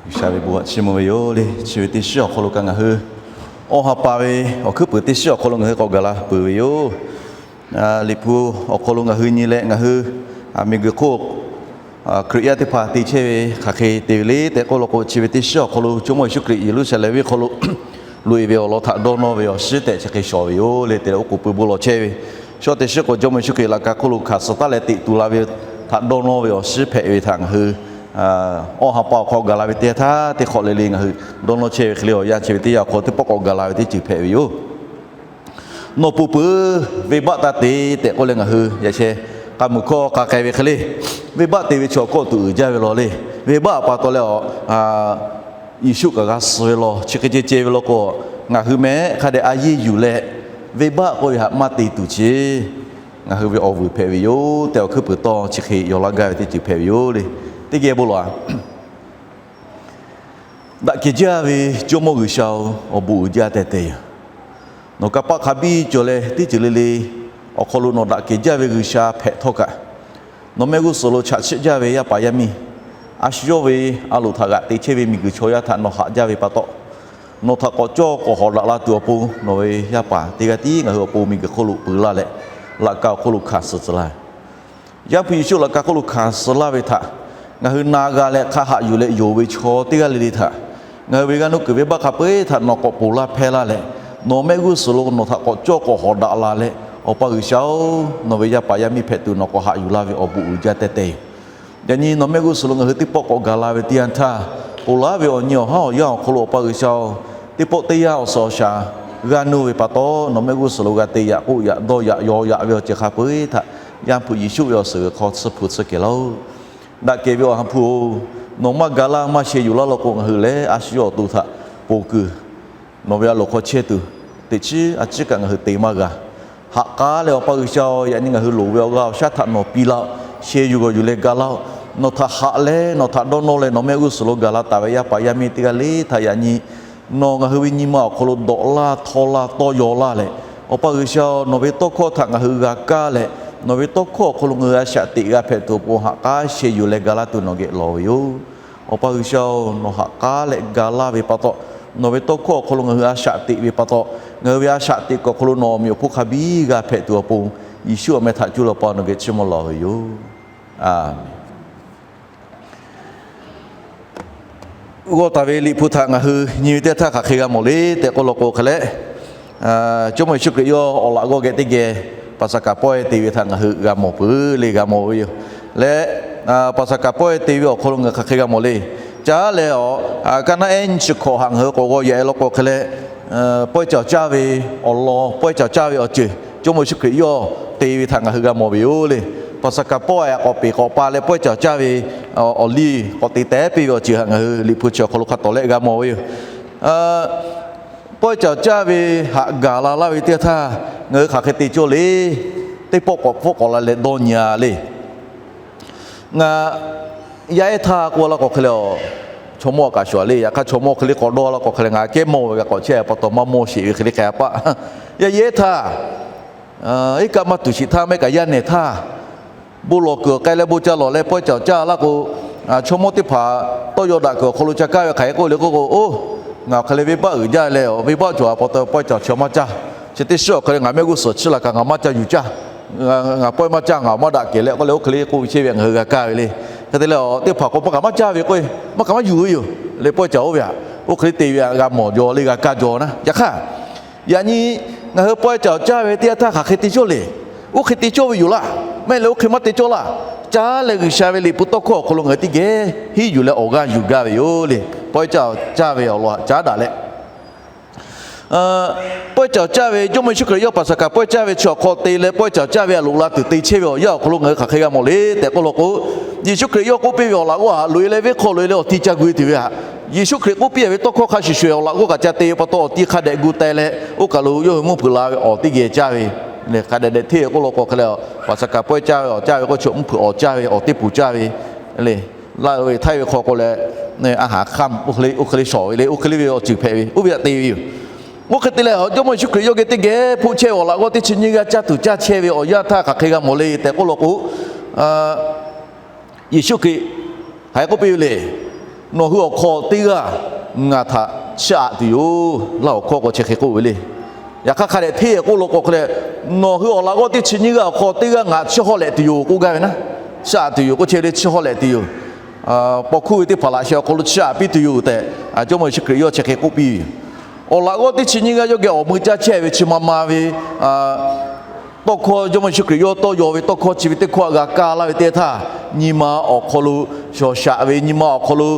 G'uiˬsha ve bon htaꞈ chiˇ mvuh ve yoˬ le. Chi ve teˇ shiˉ awˬ hk'aw lo kaꞈ ngaˬ hui awˬ ha pa ve awˬ hkuiˉ puiˍ teˇ shiˉ awˬ hk'aw lo ngaˬ hui k'awꞈ gaˬ la peuˬ ve yoˬ. Liꞈ hpu awˬ hk'aw lo ngaˬ hui nyi leh ngaˬ hui miˬguiˬ hk'oˆ Hkriꞈ yaˇ teˇ hpaˍ te chehˇ ve hk'aˬ hk'e te ve le tehꞈ k'oˆ law k'o, chi ve teˇ shiˉ awˬ hk'aw lo Jawˇmawˇ Yeˍsuˆ Hkriꞈ Yeˍruˆsaˍlehnˍ venˇ hk'aw lo loꞈ e ve awˬ lawn htaꞈ dawˇ nawˇ ve awˬ shiˉ tehꞈ chi hk'e shawˍ ve yoˬ le. Te leh oˉ k'oˍ pui bon lawˬ chehˇ ve shawˉ teˇ shiˉ k'o, Jawˇmawˇ Yeˍsuˆ Hkriꞈ laꞈ ka hk'oˆ lo hkanˍ suh taˉ leh teꞈ tu la ve htaꞈ dawˇ nawˇ ve awˬ shiˉ hpehꞈ ve htaꞈ ngaˬ hui awˬ ha pa awˬ hk'aw gaˬ la ve teˇ htaˇ teˇ hk'awꞈ le le ngaˬ hui dawˇ nawˇ chehˇ ve hk'e le awˬ yanˇ chi ve teˇ yanˇ awˬ hk'aw teˇ pawˆ k'awꞈ gaˬ la ve teˇ ceuˬ hpehꞈ ve yoˬ. Nawˬ poˬ peuˬ venˇbaˆ taˇ te tehꞈ k'oˆ leh ngaˬ hui yaꞈ sheh k'a muiˬ hkawˇ k'a k'ai ve hk'e le. Venˇbaˆ te ve chaw hkawˇ tuˬ uiˍ jaˇ ve law le. Venˇbaˆ pa taw leh a, Yeˍsuˆ kaꞈ g'a suh ve law, chi hk'e ceh ceh ve law k'o, ngaˬ hui mehˆ hk'a dehꞈ a yeˇ yuˬ leh, venˇbaˆ k'oˆ ve htaꞈ maˇ te tuˬ chi ngaˬ hui ve awˬ vuiˬ hpehꞈ ve yoˬ tehꞈ awˬ hkuiˉ puiˍ tawˇ chi hk'e yaw laˇ gaˇ ve teˇ ceuˬ hpehꞈ ve yoˬ le. Teˇ geh bon lawˬ a Daꞈ kehˬ jaˇ ve Jawˇmawˇ G'uiˬsha-oˬ, awˬ bon uiˍ jaˇ teh teh yoˬ. Nawˬ kanˇ paˆ hk'a biˇ cawˬ leh teˇ ceuˬ le le awˬ hk'aw lo nawˬ daꞈ kehˬ jaˇ ve G'uiˬsha hpehꞈ htawˇ kaꞈ, nawˬ mehˆ g'uˇ suhˍ lo chaꞈ chiˆ jaˇ ve yaˇ paˍ yaˇ miˇ, a shu yawˇ ve a loˍ htaꞈ g'aꞈ te chehˇ ve miˬguiˬ chaw yaˇ htaꞈ nawˬ haꞈ jaˇ ve pa taw, nawˬ htaꞈ k'awꞈ cawˇ k'awꞈ hawꞈ daꞈ la tuˬ awˬ pon nawˬ ve yaˇ paˍ teˇ g'aˇ tiˉ ngaˬ hui awˬ pon miˬguiˬ hk'oˆ lo peuˬ laˇ leh, laꞈ ka awˬ hk'oˆ lo hkanˍ suh tcuh laˇ Yaˇ hpu Yeˍsuˆ laꞈ ka hk'oˆ lo hkanˍ suh laˇ ve htaꞈ ngaˬ hui na g'a leh hk'a haꞈ yuˬ leh yonˍ ve chaw teˇ g'aˇ le le htaꞈ ngaˬ hui ve g'aˇ nuˇ kuiˬ venˇbaˆ hk'a peu-eˬ htaꞈ nawˬ k'awꞈ ponˬ laˇ hpehˇ laˇ leh, nawˬ mehˆ g'uˇ suhˍ lo nawˬ htaꞈ k'awꞈ cawˇ k'awꞈ hawꞈ daꞈ la leh, Awˬ pa G'uiˬsha-oˬ, nawˬ ve yaˇ paˍ yaˇ miˇ hpehꞈ tuˬ nawˬ k'awꞈ haꞈ yuˬ laˇ ve awˬ bon uiˍ jaˇ teh teh yoˬ. Yaꞈ nyi nawˬ mehˆ g'uˇ suhˍ lo ngaˬ hui teˇ pawˆ k'awꞈ gaˬ la ve teˇ yanˇ htaˇ, ponˬ laˇ ve awˬ nyi awˬ haˉ awˬ yanˇ awˬ hk'aw lo Awˬ pa G'uiˬsha-oˬ, teˇ pawˆ teˇ yanˇ awˬ suhˍ awˬ shaˍ g'aˇ nuˇ ve pa taw, nawˬ mehˆ g'uˇ suhˍ lo g'a te yaꞈ k'oˆ yaꞈ dawˇ yaꞈ yaw yaꞈ ve awˬ ceuˬ hk'a peu-eˬ htaꞈ Yaˇ hpu Yeˍsuˆ ve awˬ suhˍ g'uiˬ hk'aw tsuhˇ hpu tsuhˇ kehˬ laˇ-oˆ. Daꞈ kehˬ ve Awˬ ha hpu-oˬ, nawˬ maˇ ga laˇ maˇ sheh yuˬ laˇ law k'o, ngaˬ hui lehˬ a shu yawˇ awˬ to htaꞈ ponˬ kuiˬ nawˬ ve a loˍ hk'aw chehˇ tuˬ teꞈ chiˉ a ciˉ kaꞈ ngaˬ hui te maˇ g'a. Haꞈ k'aˉ leh Awˬ pa G'uiˬsha-oˬ, yaꞈ nyi ngaˬ hui loˍ ve awˬ g'aˇ awˬ shaˉ htaꞈ nawˬ piˇ laˇ-oˆ. Sheh yuˬ g'awˬ yuˬ leh ga laˇ-oˆ. Nawˬ htaꞈ haꞈ leh nawˬ htaꞈ dawˇ nawˇ leh nawˬ mehˆ g'uˇ suhˍ lo gaˬ la taˍ ve yaˇ paˍ yaˇ miˇ teˇ g'aˇ le htaꞈ yaꞈ nyi nawˬ ngaˬ hui ve nyi ma awˬ hk'aw lo dawꞈ laˇ htawˇ laˇ tawˇ yaw laˇ leh, Awˬ pa G'uiˬsha-oˬ, nawˬ ve tawˇ hkawˇ htaꞈ ngaˬ hui g'a kaˇ leh, nawˬ ve tawˇ hkawˇ awˬ hk'aw lo ngaˬ hui a shaꞈ teꞈ g'a hpehꞈ tuˬ awˬ pon haꞈ k'aˉ sheh yuˬ leh ga laˇ tuˬ nawˬ geh lawˬ ve yoˬ. Awˬ pa G'uiˬsha-oˬ, nawˬ haꞈ k'aˉ leh ga laˇ ve pa taw, nawˬ ve tawˇ hkawˇ awˬ hk'aw lo ngaˬ hui a shaꞈ teꞈ ve pa taw, ngaˬ hui ve a shaꞈ teꞈ kuiˬ awˬ hk'aw lo nawˬ awˬ meꞈ awˬ hponˇ hk'a biˇ g'a hpehꞈ tuˬ awˬ pon, Yeˍsuˆ awˬ meh htaꞈ cuˇ leh Awˬ pa nawˬ geh chiˇ mvuh lawˬ ve yoˬ. Aˬ, g'aw taˍ ve Liꞈ hpu htaꞈ ngaˬ hui nyi ve teˇ htaˇ hk'aˬ hk'e g'a mawˬ le tehꞈ k'oˆ law k'o hk'e leh, Jawˇmawˇ Yeˍsuˆ Hkriꞈ yawˇ awˬ laꞈ g'awˇ geh teˇ geh Paˍsaˍhkaˍ pawehˇ te ve htaꞈ ngaˬ hui g'a mawˬ peuˬ le g'a mawˬ ve yoˬ. Leh Paˍsaˍhkaˍ pawehˇ te ve awˬ hk'aw lo ngaˬ hui hk'aˬ hk'e g'a mawˬ le. Caˉ leh awˬ, kaˇ naˉ ehˉ nyi chi hkawꞈ htaꞈ ngaˬ hui k'awꞈ g'aw yehˬ law k'o hk'e leh, pawehˇ cawˬ caˇ ve awˬ lawn, pawehˇ cawˬ caˇ ve awˬ ceuˬ Jawˇmawˇ Yeˍsuˆ Hkriꞈ yawˇ te ve htaꞈ ngaˬ hui g'a mawˬ ve yoˬ le. Paˍsaˍhkaˍ pawehˇ htaꞈ k'awꞈ peˬ k'awꞈ pa leh pawehˇ cawˬ caˇ ve awˬ liˇ k'awꞈ te teh piˇ ve awˬ ceuˬ htaꞈ ngaˬ hui Liꞈ hpu chi awˬ hk'aw lo hk'a tawˍ leh g'a mawˬ ve yoˬ. Pawehˇ cawˬ caˇ ve htaꞈ gaˬ la laˇ ve teˇ htaˇ, ngaˬ hui hk'aˬ hk'e te cawˇ le. Teˇ pawˆ k'awꞈ pfuhˆ k'awꞈ la leh dawˇ nyi-a le. Ngaˬ yaˇ ehˉ htaˇ k'oˆ laˇ k'o hk'e leh, chaw mawˇ kaꞈ shuˍ le. Yaꞈ hk'aˇ chaw mawˇ hk'e le k'awꞈ dawˇ laˇ k'o hk'e leh, ngaˬ kehˉ mawˇ ve kaꞈ k'awꞈ chehˇ pa taw maˇ mawˇ sheˍ ve hk'e le k'ai-a paˆ. Yaˇ ehˉ htaˇ, iˉ kaˆ maˇ tuˬ sheˍ htaˇ mehˆ kaꞈ yaˇ nehˬ htaˇ, bon lawˬ kuiˬ awˬ k'ai leh bon ca lawˬ leh pawehˇ cawˬ caˇ laˇ k'o, chaw mawˇ teˇ hpaˍ tawˇ yaw daꞈ kuiˬ awˬ hk'aw lo ca kaˇ ve hk'aˬ hk'e k'oˆ le k'oˆ k'o, oˇ, ngaˬ awˬ hk'e le venˇbaˆ uiˍ jaˇ leh venˇbaˆ cawˬ pa taw pawehˇ cawˬ chi maˇ caˇ. Chi teˇ shiˉ awˬ hk'e le ngaˬ mehˆ g'uˇ suhˍ chiˇ la kaꞈ ngaˬ maˇ caˇ yuˬ caˇ. Ngaˬ pawehˇ maˇ caˇ, ngaˬ maˇ daꞈ kehˬ leh k'oˆ leh oˇ hk'e le k'oˆ ve chehˇ ve ngaˬ hui g'a kaˇ ve le. Hk'e te leh teˇ hpaˍ k'o maˇ kaꞈ maˇ caˇ ve k'o, maˇ kaꞈ maˇ yuˬ ve yoˬ. Leh pawehˇ cawˬ oˇ ve htaꞈ oˇ hk'e le te ve htaꞈ g'a mawˬ jaw le g'a kaˇ jaw naˉ. Yaꞈ hk'aˇ, yaꞈ nyi ngaˬ hui pawehˇ cawˬ caˇ ve teˇ yanˇ htaˇ hk'aˬ hk'e te cawˇ le. Oˇ hk'e te cawˇ ve yoˬ laˇ. Maˇ heˆ leh oˇ hk'e maˇ te cawˇ laˇ. Caˉ leh G'uiˬsha ve Liꞈ hpu tawˇ hkawˇ awˬ hk'aw lo ngaˬ hui teˇ geh hiˉ yuˬ leh awˬ g'aˇ yuˬ gaˇ ve yoˬ le. Pawehˇ cawˬ caˇ ve awˬ lawn htaꞈ caˉ daꞈ leh, pawehˇ cawˬ caˇ ve Jawˇmawˇ Yeˍsuˆ Hkriꞈ yawˇ Paˍsaˍhkaˍ pawehˇ caˇ ve chi awˬ hk'aw te leh pawehˇ cawˬ caˇ ve htaꞈ loꞈ la tuˬ te chehˇ ve awˬ yanˇ awˬ hk'aw lo ngaˬ hui hk'aˬ hk'e g'a mawˬ le tehꞈ k'oˆ law k'o, Yeˍsuˆ Hkriꞈ yawˇ k'oˆ piˇ ve awˬ laꞈ g'awˇ htaꞈ loꞈ e leh venˇ hk'aw loꞈ e leh awˬ ti ca gu e tuˬ ve htaꞈ, Yeˍsuˆ Hkriꞈ k'oˆ piˇ ve tawˇ hkawˇ hk'a shuˍ shuˍ awˬ laꞈ g'awˇ kaꞈ ca te ve pa taw awˬ ti hk'a dehꞈ gu teh leh oˇ kaˬ lo yawˇ hui mvuhˇ hpeuꞈ la ve awˬ teˇ geh caˇ ve, hk'a dehꞈ dehꞈ hteˇ ve k'oˆ law k'o hk'e leh, Paˍsaˍhkaˍ pawehˇ caˇ ve awˬ caˇ ve k'o chi mvuhˇ hpeuꞈ awˬ caˇ ve awˬ teˇ puˍ caˇ ve le. Laˇ ve htaiˇ ve hk'aw k'o leh, a haˍ hk'aˇ oˇ hk'e le shawˍ ve le, oˇ hk'e le ve awˬ ceuˬ hpehꞈ ve oˇ ve htaꞈ te ve yoˬ. Oˇ hk'e te leh Jawˇmawˇ Yeˍsuˆ Hkriꞈ yawˇ geh teˇ geh hpoˆ chehˇ ve awˬ laꞈ g'awˇ teˇ chi nyiˇ g'aˇ caˇ tuˬ caˇ chehˇ ve awˬ yanˇ htaˇ hk'aˬ hk'e g'a mawˬ le tehꞈ k'oˆ law k'o, Yeˍsuˆ Hkriꞈ hk'aˬ hk'e k'oˆ piˇ ve le. Nawˬ hui awˬ hk'aw teˇ g'aˇ ngaˬ htaꞈ chiˇ aꞈ tuˬ yoˬ laˇ. Awˬ hkawˇ k'o chi hk'e k'oˆ ve le. Yaꞈ hk'aˇ hk'a dehꞈ hteˇ k'oˆ lo k'o hk'e leh, nawˬ hui awˬ laꞈ g'awˇ teˇ chi nyiˇ g'aˇ awˬ hk'aw teˇ g'aˇ ngaˬ chiˇ hawˇ lehꞈ tuˬ yoˬ k'oˆ gaˇ ve naˉ. Chiˇ aꞈ tuˬ yoˬ k'oˆ chehˇ ve le, chiˇ hawˇ lehꞈ tuˬ yoˬ. Paw hkuˇ ve teˇ hpaˍ laꞈ sheh awˬ hk'aw lo chiˇ aꞈ piˇ tuˬ yoˬ tehꞈ, Jawˇmawˇ Yeˍsuˆ Hkriꞈ yawˇ chi hk'e k'oˆ piˇ ve yoˬ. Awˬ laꞈ g'awˇ teˇ chi nyiˇ g'aˇ yawˇ geh awˬ mui caˇ chehˇ ve chi ma ma ve tawˇ hkawˇ, Jawˇmawˇ Yeˍsuˆ Hkriꞈ yawˇ tawˇ yaw ve tawˇ hkawˇ chi ve teˇ hkawˇ htaꞈ g'a kaˇ laˇ ve teˇ htaˇ, nyi ma awˬ hk'aw lo shawˍ shaꞈ ve, nyi ma awˬ hk'aw lo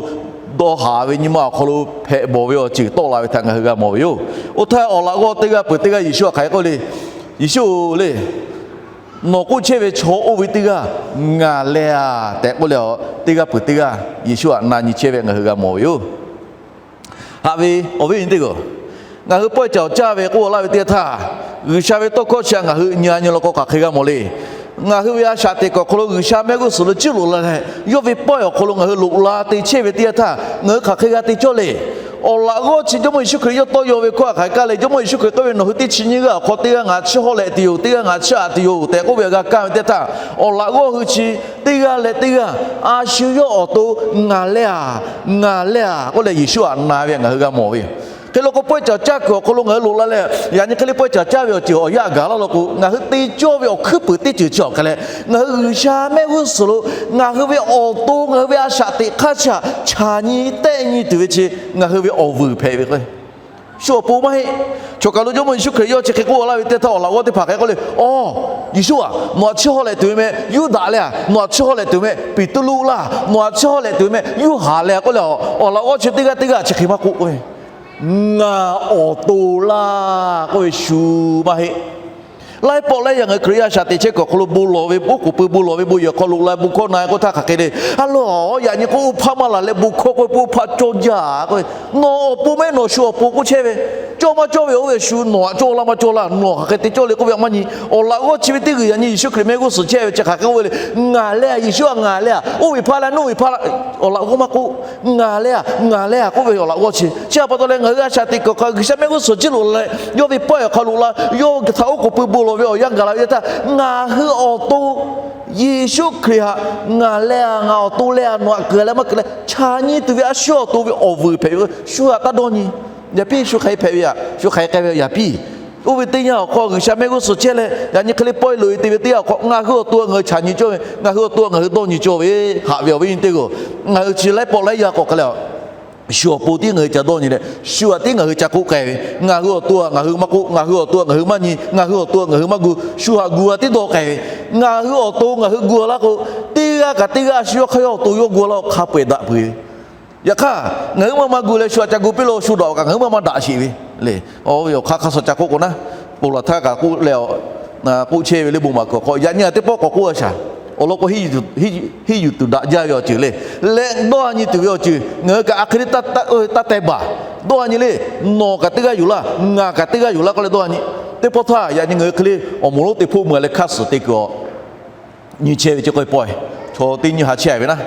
dawˇ haˍ ve, nyi ma awˬ hk'aw lo hpehꞈ bawˬ ve awˬ ceuˬ tawˆ la ve htaꞈ ngaˬ hui g'a mawˬ ve yoˬ. Oˇ htaˇ awˬ laꞈ g'awˇ teˇ g'aˇ peuˬ teˇ g'aˇ Yeˍsuˆ htaꞈ hk'aˬ hk'e k'oˆ le. Yeˍsuˆ le, nawˬ k'oˆ chehˇ ve chaw oˇ ve teˇ g'aˇ ngaˬ leh a tehꞈ k'oˆ leh, teˇ g'aˇ peuˬ teˇ g'aˇ Yeˍsuˆ htaꞈ na nyi chehˇ ve ngaˬ hui g'a mawˬ ve yoˬ. Haꞈ ve awˬ viˉ awˬ nyi teˇ g'aˇ, ngaˬ hui pawehˇ caˬ caˇ ve k'oˆ laˇ ve teˇ yanˇ htaˇ, G'uiˬsha ve tawˇ hkawˇ chi htaꞈ ngaˬ hui nyi a nyi law k'o hk'aˬ hk'e g'a mawˬ le. Ngaˬ hui ve a shaꞈ teꞈ kuiˬ awˬ hk'aw lo G'uiˬsha mehˆ g'uˇ suhˍ lo ciˇ loꞈ la leh, yawˇ ve pawehˇ awˬ hk'aw lo ngaˬ hui loꞈ la te chehˇ ve teˇ yanˇ htaˇ, ngaˬ hui hk'aˬ hk'e g'a te cawˇ le. Awˬ laꞈ g'awˇ chi Jawˇmawˇ Yeˍsuˆ Hkriꞈ yawˇ tawˇ yaw ve hkawˇ htaꞈ hk'aˬ hk'e kaˇ leh, Jawˇmawˇ Yeˍsuˆ Hkriꞈ k'oˆ ve, Nawˬ hui teˇ chi nyiˇ g'aˇ awˬ hk'aw teˇ g'aˇ ngaˬ chiˇ hawˇ lehꞈ tuˬ yoˬ, teˇ g'aˇ ngaˬ chiˇ aꞈ tuˬ yoˬ tehꞈ k'oˆ ve htaꞈ g'a kaˇ ve teˇ htaˇ, awˬ laꞈ g'awˇ hui chi teˇ g'aˇ leh teˇ g'aˇ a shu yawˇ awˬ to ngaˬ leh a, ngaˬ leh a k'oˆ leh Yeˍsuˆ htaꞈ na ve htaꞈ ngaˬ hui g'a mawˬ ve yoˬ. Hk'e law k'o, pawehˇ caˬ caˇ kuiˬ awˬ hk'aw lo ngaˬ hui loꞈ la leh, yaꞈ nyi hk'e le pawehˇ caˬ caˇ ve awˬ ceuˬ awˬ yanˇ gaˬ laˇ law k'o, ngaˬ hui te cawˇ ve awˬ hkuiˉ puiˍ teˇ ceuˬ chi awˬ hk'e leh, ngaˬ hui G'uiˬsha mehˆ g'uˇ suhˍ lo ngaˬ hui ve awˬ to, ngaˬ hui ve a shaꞈ teꞈ hk'aˇ chi htaꞈ chaˬ nyi tehˆ nyi tuˬ ve chi ngaˬ hui ve awˬ vuiˬ hpehꞈ ve k'o, shu awˬ pon maˇ heˆ. Choˬ kaˬ lo Jawˇmawˇ Yeˍsuˆ Hkriꞈ yawˇ chi hk'e k'oˆ laˇ ve teˇ htaˇ, awˬ laꞈ g'awˇ teˇ hpaˍ hk'e k'oˆ le, Awˬ, Yeˍsuˆ-a, nawˬ htaꞈ chiˇ hawˇ lehꞈ tuˬ ve meh. Yuˇdaꞈ leh a, nawˬ htaꞈ chiˇ hawˇ lehꞈ tuˬ ve meh. Peˍtruˆ laˇ, nawˬ htaꞈ chiˇ hawˇ lehꞈ tuˬ ve meh. Yoˇhanˬ leh a k'oˆ leh, awˬ laꞈ g'awˇ chi teˇ g'aˇ teˇ g'aˇ chi hk'e maˇ k'oˆ k'o, Ngaˬ awˬ to laˇ k'oˆ ve shu maˇ heˆ. Laiˉ pawˆ laiˉ yaꞈ ngaˬ hui Hkriꞈ yaˇ a shaꞈ teꞈ chehˇ kuiˬ awˬ hk'aw lo bon lawˬ ve, oˉ k'oˍ pui bon lawˬ ve, bon yehˬ hk'aw loꞈ la bon hkawˇ na k'oˆ htaˇ hk'aˬ hk'e le. A loˬ, yaꞈ nyi k'o oˇ hpaˇ maˇ laˬ leh bon hkawˇ k'oˆ ve, oˇ hpaˇ cawˇ jaˇ k'oˆ ve, nawˬ awˬ pon meh, nawˬ shu awˬ pon k'oˆ chehˇ ve, cawˇ maˇ cawˇ ve oˇ ve shu nawˬ htaꞈ cawˇ laˇ maˇ cawˇ laˇ, nawˬ hk'aˬ hk'e te cawˇ le k'oˆ ve htaꞈ maˇ nyi. Awˬ laꞈ g'awˇ chi ve teˇ g'uiˬ yaꞈ nyi Yeˍsuˆ Hkriꞈ mehˆ g'uˇ suhˍ chehˇ ve chi hk'aˬ hk'e k'oˆ ve le. Ngaˬ leh a, Yeˍsuˆ-a, ngaˬ leh a, oˇ ve hpaˇ leh nuˇ ve hpaˇ, awˬ laꞈ g'awˇ maˇ k'oˆ. Ngaˬ leh a, ngaˬ leh a k'oˆ ve awˬ laꞈ g'awˇ chi. Chi htaꞈ pa taw leh ngaˬ hui a shaꞈ teꞈ kuiˬ awˬ hk'aw G'uiˬsha mehˆ g'uˇ suhˍ ciˇ loꞈ leh, yawˇ ve pawehˇ awˬ hk'aw loꞈ la, yawˇ htaꞈ oˉ k'oˍ pui bon lawˬ ve awˬ yanˇ gaˬ la ve teˇ htaˇ, ngaˬ hui awˬ to Yeˍsuˆ Hkriꞈ htaꞈ ngaˬ leh a, ngaˬ awˬ to leh a, nawˬ htaꞈ kuˬ leh maˇ kuˬ leh chaˬ nyi tuˬ ve a shu awˬ to ve awˬ vuiˬ hpehꞈ ve shu htaꞈ taˇ dawˇ nyi. Yaꞈ piˇ shu hk'aˬ hk'e hpehꞈ ve, shu hk'aˬ hk'e k'ai ve yaꞈ piˇ. Oˇ ve teˇ yanˇ awˬ hk'aw G'uiˬsha mehˆ g'uˇ suhˍ chehˇ leh, yaꞈ nyi hk'e le pawehˇ loꞈ e te ve teˇ yanˇ awˬ hk'aw, ngaˬ hui awˬ to htaꞈ ngaˬ hui chaˬ nyi cawˇ ve, ngaˬ hui awˬ to htaꞈ ngaˬ hui dawˇ nyi cawˇ ve, haꞈ ve awˬ viˉ awˬ nyi teˇ g'aˇ, ngaˬ hui chi laiˉ pawˆ laiˉ yaˇ k'awꞈ hk'e leh, shu awˬ pon tiˉ ngaˬ hui ca dawˇ nyi leh, shu htaꞈ tiˉ ngaˬ hui ca k'oˆ k'ai ve, ngaˬ hui awˬ to htaꞈ ngaˬ hui maˇ k'oˆ, ngaˬ hui awˬ to htaꞈ ngaˬ hui maˇ nyi, ngaˬ hui awˬ to htaꞈ ngaˬ hui maˇ gu, shu htaꞈ gu a tiˉ dawˇ k'ai ve. Ngaˬ hui awˬ to ngaˬ hui gu a laˇ k'o, teˇ g'aˇ kaꞈ teˇ g'aˇ a shu yawˇ hk'aˇ yawˇ awˬ to yawˇ gu a laˇ k'o, hk'a peu-eˬ daꞈ peuˬ ve. Yaꞈ hk'aˇ, ngaˬ hui maˇ maˇ gu leh shu htaꞈ ca gu piˇ lo, shu daꞈ kaꞈ ngaˬ hui maˇ maˇ daꞈ sheˍ ve le. Awˬ hk'aˇ hk'a shuˍ ca k'oˆ k'o naˉ, ponˬ laˬ htaˇ kaꞈ k'oˆ leh, k'oˆ chehˇ ve le, bon maˍ kuiˬ awˬ hk'aw yaꞈ nyi teˇ pawˆ k'awꞈ k'oˆ a shaˍ. Awˬ lawn k'o, henˇ yuˬ tuˬ daꞈ jaˇ ve awˬ ceuˬ le. Leh dawˇ a nyi tuˬ ve awˬ ceuˬ ngaˬ hui kaꞈ a hk'e le taˇ teh baˬ. Dawˇ a nyi le, nawˬ kaꞈ teˇ g'aˇ yuˬ laˇ, ngaˬ kaꞈ teˇ g'aˇ yuˬ laˇ k'oˆ leh dawˇ a nyi. Teˇ pawˆ htaˇ yaꞈ nyi ngaˬ hui hk'e le awˬ moˍ lonˉ teˇ hpoˆ mui a leh hkaˇ suhˍ te kuiˬ awˬ nyi chehˇ ve chi k'oˆ ve pawehˇ, chaw teˇ nyi ha chehˇ ve naˉ.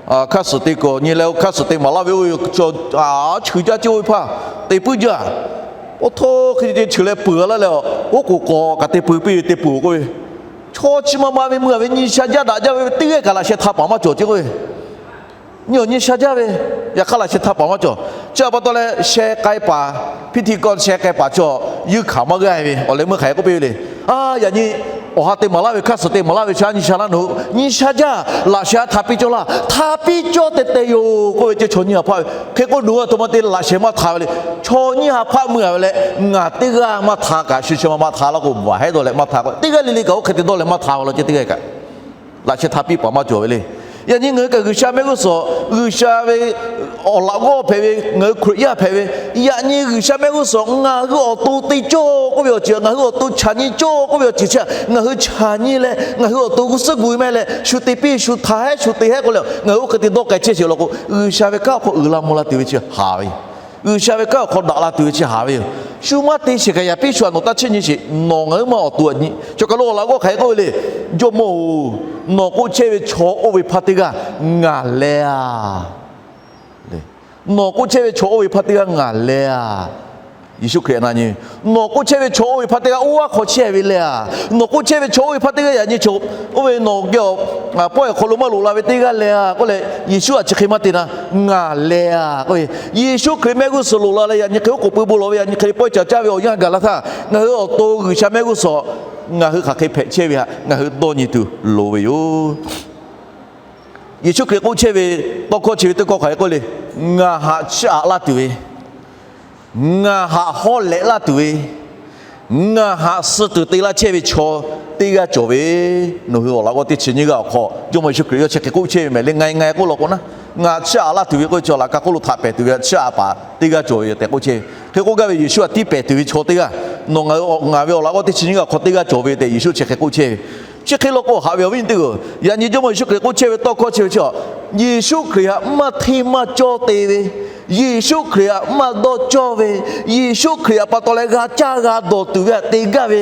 Hkaˇ suhˍ te kuiˬ awˬ nyi leh, hkaˇ suhˍ te maˍ laˇ ve oˇ ve chaw, a, cheuˬ jaˇ ce oˇ ve hpaˇ te puiˉ jaˇ. Oˇ htaˇ hk'e te cheuˬ leh peuˬ a laˇ leh, oˉ k'oˍ k'awꞈ kaꞈ te peuˬ piˇ ve te peuˬ k'oˆ ve, chaw chi ma ma ve mui a ve nyi sha jaˇ daꞈ jaˇ ve teˇ g'aˇ kaꞈ laꞈ sheh htaꞈ paˍ maˇ cawˬ ce k'oˆ ve. Nyi awˬ nyi sha jaˇ ve, yaꞈ hk'aˇ laꞈ sheh htaꞈ paˍ maˇ cawˬ. Chi htaꞈ pa taw leh sheh k'ai paˍ, hpiˇ htiˇ kawˇ sheh k'ai paˍ chaw yuˇ hkanˍ maˇ g'aˇ ve awˬ leh meuˇ hk'aˬ hk'e k'oˆ piˇ ve le. A, yaꞈ nyi awˬ ha te maˍ laˇ ve hkaˇ suhˍ te maˍ laˇ ve chaw nyi sha laˇ nawˬ hui nyi sha jaˇ, laꞈ sheh htaꞈ htaꞈ piˇ cawˇ laˇ, htaꞈ piˇ cawˇ teh teh yoˬ k'oˆ ve ce chaw nyiˇ ha hpaˆ ve. Hk'e k'o nawˬ hui a htoꞈ ma te laꞈ sheh maˇ htaꞈ ve le. Chaw nyiˇ ha hpaˆ mui a ve leh, ngaˬ teˇ g'aˇ maˇ htaꞈ kaꞈ shu chi ma maˇ htaꞈ laˇ k'o, baˬ hehˉ dawˇ leh maˇ htaꞈ k'o, teˇ g'aˇ le le kaꞈ oˇ hk'e te dawˇ leh maˇ htaꞈ ve law ce teˇ g'aˇ kaꞈ laꞈ sheh htaꞈ piˇ paˍ maˇ cawˬ ve le. Yaꞈ nyi ngaˬ hui kaꞈ G'uiˬsha mehˆ g'uˇ suhˍ, G'uiˬsha ve awˬ laꞈ g'awˇ hpehꞈ ve, ngaˬ hui Hkriꞈ yaˇ hpehꞈ ve, yaꞈ nyi G'uiˬsha mehˆ g'uˇ suhˍ ngaˬ hui awˬ to te cawˇ k'oˆ ve awˬ ceuˬ, ngaˬ hui awˬ to chaˬ nyi cawˇ k'oˆ ve awˬ ceuˬ chi htaꞈ ngaˬ hui chaˬ nyi leh, ngaˬ hui awˬ to g'uˇ suhˉ gu ve meh leh, shu te piˇ, shu htaꞈ hehˉ, shu te hehˉ k'oˆ leh, ngaˬ hui oˇ hk'e te dawˇ k'ai chehˇ sheˍ law k'o, G'uiˬsha ve kanˉ awˬ hk'aw uiˍ la mvuh la tuˬ ve chi haˍ ve yoˬ. G'uiˬsha ve kanˉ awˬ hk'aw daꞈ la tuˬ ve chi haˍ ve yoˬ. Shu maˇ te sheˍ kaꞈ yaꞈ piˇ shu htaꞈ nawˬ taˇ chiˇ nyi sheˍ. Nawˬ ngaˬ hui maˇ awˬ to a nyi. Chaw kaˬ lo awˬ laꞈ g'awˇ hk'aˬ hk'e k'oˆ ve le. Jawˇmawˇ-oˬ, nawˬ k'oˆ chehˇ ve chaw oˇ ve hpaˇ teˇ g'aˇ ngaˬ leh a. Nawˬ k'oˆ chehˇ ve chaw oˇ ve hpaˇ teˇ g'aˇ ngaˬ leh a. Yeˍsuˆ Hkriꞈ na nyi, nawˬ k'oˆ chehˇ ve chaw oˇ ve hpaˇ teˇ g'aˇ oˇ aˉ hk'aw chehˇ ve leh a, nawˬ k'oˆ chehˇ ve chaw oˇ ve hpaˇ teˇ g'aˇ yaꞈ nyi chaw, oˇ ve nawˬ geh awˬ pawehˇ awˬ hk'aw lo maˇ loꞈ la ve teˇ g'aˇ leh a k'oˆ leh, Yeˍsuˆ htaꞈ chi hk'e maˇ te na, ngaˬ leh a k'oˆ ve, Yeˍsuˆ Hkriꞈ mehˆ g'uˇ suhˍ loꞈ la leh yaꞈ nyi hk'e oˉ k'oˍ pui bon lawˬ ve yaꞈ nyi hk'e pawehˇ cawˬ caˇ ve awˬ yanˇ gaˬ la htaˇ, ngaˬ hui awˬ to G'uiˬsha mehˆ g'uˇ suhˍ ngaˬ hui hk'aˬ hk'e hpehꞈ chehˇ ve htaꞈ ngaˬ hui dawˇ nyi tuˬ loˍ ve yoˬ. Yeˍsuˆ Hkriꞈ k'oˆ chehˇ ve tawˇ hkawˇ chi ve teˇ hkawˇ hk'aˬ hk'e k'oˆ le, ngaˬ haꞈ chiˇ aꞈ laˇ tuˬ ve, ngaˬ haꞈ hawˉ lehꞈ laˇ tuˬ ve, ngaˬ haꞈ suh tuˬ te laˇ chehˇ ve chaw teˇ g'aˇ cawˬ ve. Nawˬ hui awˬ laꞈ g'awˇ teˇ chi nyiˇ g'aˇ awˬ hk'aw Jawˇmawˇ Yeˍsuˆ Hkriꞈ yawˇ chi hk'e k'oˆ chehˇ ve mehˍ le, ngaˬ e ngaˬ e k'oˆ law k'o naˉ, ngaˬ chiˇ aꞈ laˇ tuˬ ve k'oˆ ve chi laꞈ ka hk'oˆ lo htaꞈ pehˍ tuˬ ve, chiˇ aꞈ paˍ teˇ g'aˇ cawˬ ve tehꞈ k'oˆ chehˇ ve. Hk'e k'oˆ gaˇ ve Yeˍsuˆ htaꞈ tiˇ pehˍ tuˬ ve chaw teˇ g'aˇ, nawˬ ngaˬ hui, ngaˬ ve awˬ laꞈ g'awˇ teˇ chi nyiˇ g'aˇ awˬ hk'aw teˇ g'aˇ cawˬ ve tehꞈ Yeˍsuˆ chi hk'e k'oˆ chehˇ ve. Chi hk'e law k'o, haꞈ ve awˬ viˉ nyi teˇ hpaˍ-oˬ, yaꞈ nyi Jawˇmawˇ Yeˍsuˆ Hkriꞈ k'oˆ chehˇ ve tawˇ hkawˇ chi ve chi, Yeˍsuˆ Hkriꞈ htaꞈ maˇ hteˇ maˇ cawˇ te ve, Yeˍsuˆ Hkriꞈ htaꞈ maˇ dawˇ cawˇ ve, Yeˍsuˆ Hkriꞈ htaꞈ pa taw leh g'a caˇ g'a dawˬ tuˬ ve htaꞈ te gaˇ ve